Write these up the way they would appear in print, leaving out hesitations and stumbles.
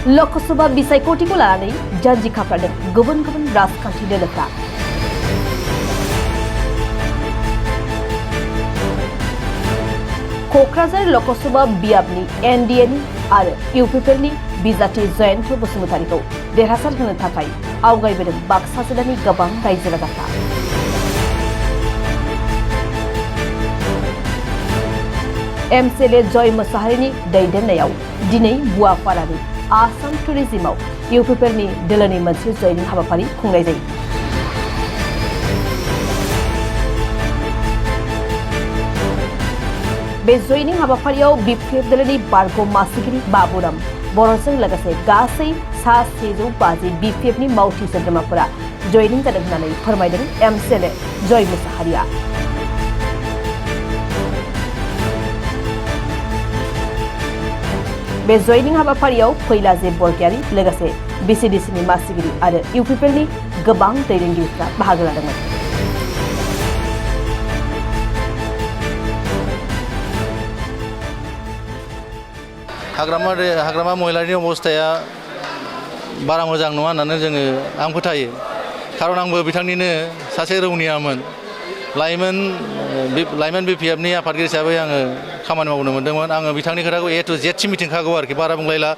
Lokasabha बिसायख'थिखौ लानानै जानजि खाफ्रादों गुबुन-गुबुन राजखान्थि दोलोफ्रा। क'क्राझार लकसभा बियाबनि एनडिएनि आरो इउपिपिएलनि बिजाथि जयन्त बसुमतारीखौ देरहासार होनो थाखाय आवगायबोदों बाक्सा जिल्लानि गोबां रायजो राजाफ्रा। एमसिएलए जय मुसाहारिनि दैदेननायाव दिनै बुवापारानि आसाम टुरिजिमाव इउपिपिएलनि दोलोनि मोनसे जयनिं हाबाफारि खुंनाय जायो। बे जयनिं हाबाफारियाव बिपिएफ दोलोनि बारग' मासिगिरि बाबुराम बर'जों लोगोसे गासै सा 150 बिपिएफनि मावथि सोद्रोमाफोरा जयनिं जादों होननानै फोरमायदों एमसिएलए जय मुसाहारिया। बे जयनिं हाबाफारियाव फैलाजे बरगयारी लोगोसे बिसिडिसिनि मासिगिरि आरो इउपिपिएलनि गोबां दैदेनगिरिफ्रा बाहागो लादोंमोन। हाग्रामा महिलारिनि अबस्थाया बारा मोजां नङा होननानै आं फोथायो। खारन आंबो बिथांनिनो सासे रौनियामोन। लाइमोन बिपिएफनि आफादगिरि हिसाबै आङो खामानि मावनो मोन्दोंमोन। आङो बिथांनि खोथाखौ ए टु जेड सिम मिथिखागौ आरोखि, बारा बुंलायला,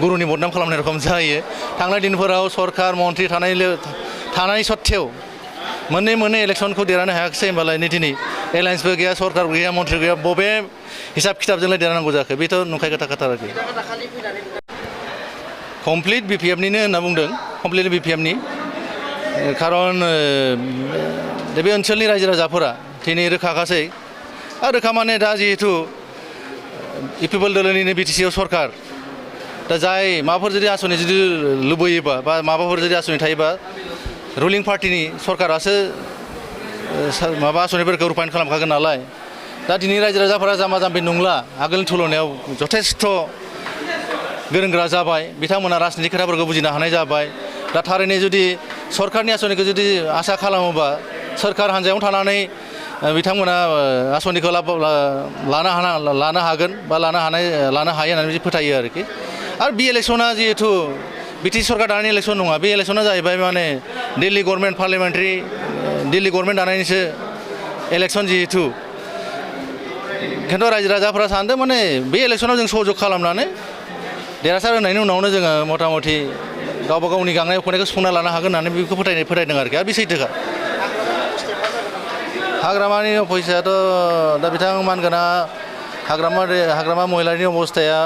गुरुनि बदनाम खालामनाय रखम जायो। थांनाय दिनफोराव सरकार मन्थ्रि थानाय सत्तेव मोननै इलेक्सनखौ देरहानो हायाखिसै होनबालाय दिनै एलायन्सबो गैया, सरकारबो गैया, मन्थ्रि गैया, बबे हिसाब खिथाबजोंलाय देरहानांगौ जाखो? बेथ' नंखाय खोथा आरोखि। कमप्लिट बिपिएफनिनो होनना बुंदों, कमप्लिट बिपिएफनि। खारन बे ओनसोलनि रायजो राजाफोरा दिनै रोखाखासै। आरो रोखा माने दा जिहेतु इउपिपिएल दोलोनिनो बिटिसिआव सरकार, दा जाय माबाफोर जुदि आसनि जुदि लुबैयोबा बा माबाफोर जुदि आसनि थायोबा रुलिं पार्टिनि सरकारासो माबा आसनिफोरखौ रुपायन खालामखागोन नालाय। दा दिनै रायजो राजाफोरा जाम्बा जाम्बि नंला, आगोलनि तुलनायाव जथेस्थ' गोरों गोरा जाबाय। बिथांमोना राजनिति खोथाफोरखौ बुजिनो हानाय जाबाय। दा थारैनो जुदि सरकारनि आसनिखौ जुदि आसा खालामोबा सोरखार हान्जायावनो थानानै बिथांमोना आसनिखौ लानो हागोन बा लानो हायो होननानै फोथायो आरोखि। आरो बे इलेक्सना जिहेतु बिटिसि सरकार दानायनि इलेक्सन नङा, बे इलेक्सना जाहैबाय माने Delhi government parliamentary Delhi government दानायनिसो इलेक्सन जिहेतु। खिन्थु रायजो राजाफोरा सानदों माने बे इलेक्सनाव जों सहयोग खालामनानै देरहासार होनायनि उनावनो जोङो मथा मथि गावबा गावनि गांनाय उखैनायखौ सुफुंना लानो हागोन होननानै बेखौ फोथायदों आरोखि। आरो बे सैथोखा। हाग्रामानि अफिसाथ' दा बिथां मानगोना हाग्रामा महिलारिनि अबस्थाया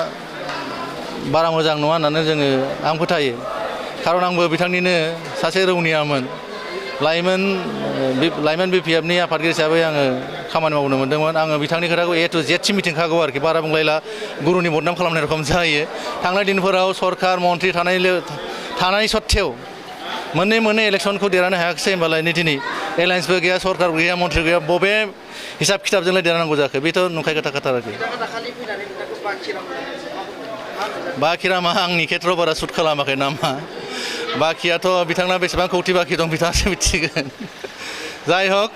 बारा मोजां नङा होननानै आं फोथायो। खारन आंबो बिथांनिनो सासे रौनियामोन। लाइमोन बिपिएफनि आफादगिरि हिसाबै आङो खामानि मावनो मोन्दोंमोन। आङो बिथांनि खोथाखौ ए टु जेड सिम मिथिखागौ आरोखि, बारा बुंलायला, गुरुनि बदनाम खालामनाय रखम जायो। थांनाय दिनफोराव सरकार मन्थ्रि थानाय सत्तेव मोननै इलेक्सनखौ देरहानो हायाखिसै होनबालाय दिनै एलायन्सबो गैया, सरकारबो गैया, मन्थ्रि गैया, बबे हिसाब खिथाबजोंलाय देरहानांगौ जाखो? बेथ' नंखाय खोथा आरोखि। बाखिरामा आंनि खेथ्रआव बारा सुट खालामाखै नामा। बाखियाथ' बिथांना बेसेबां कौटि बाखि दं बिथाङासो मिथिगोन। जाय हक,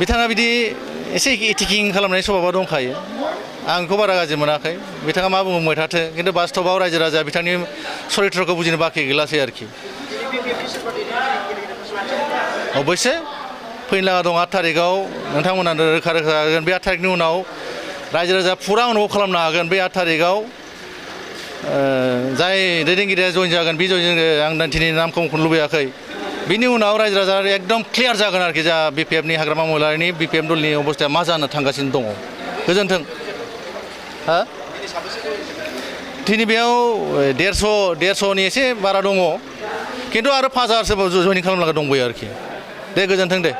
बिथाङा बिदि एसे इटिकिं खालामनायनि सभाबा दंखायो। आं बेखौ बारा गाज्रि मोनाखै। बिथाङा मा बुंबाय थाथों, खिन्थु बास्तबआव रायजो राजा बिथांनि सरित्रखौ बुजिनो बाखि गैलासै आरोखि। अबयसे फैनो लागा दं 8 थारिखआव, नोंथांमोना रोखा जागोन। बे 8 थारिखनि उनाव रायजो राजा फुरा अनुभव खालामनो हागोन। बे 8 थारिखआव जाय दैदेनगिरिया जइन जागोन, बे आं दिनै नामखौ मख'नो लुबैयाखै। बिनि उनाव रायजो राजा एकदम क्लियार जागोन आरोखि, जा बिपिएफनि हाग्रामा महिलारिनि बिपिएफ दलनि अबस्थाया मा जानो थांगासिनो दङ। गोजोन्थों। दिनै बेयाव 150नि एसे बारा दङ, खिन्थु आरो 5000सो जयनिं खालामनो लागा दंबायो आरोखि। दे गोजोन्थों दे।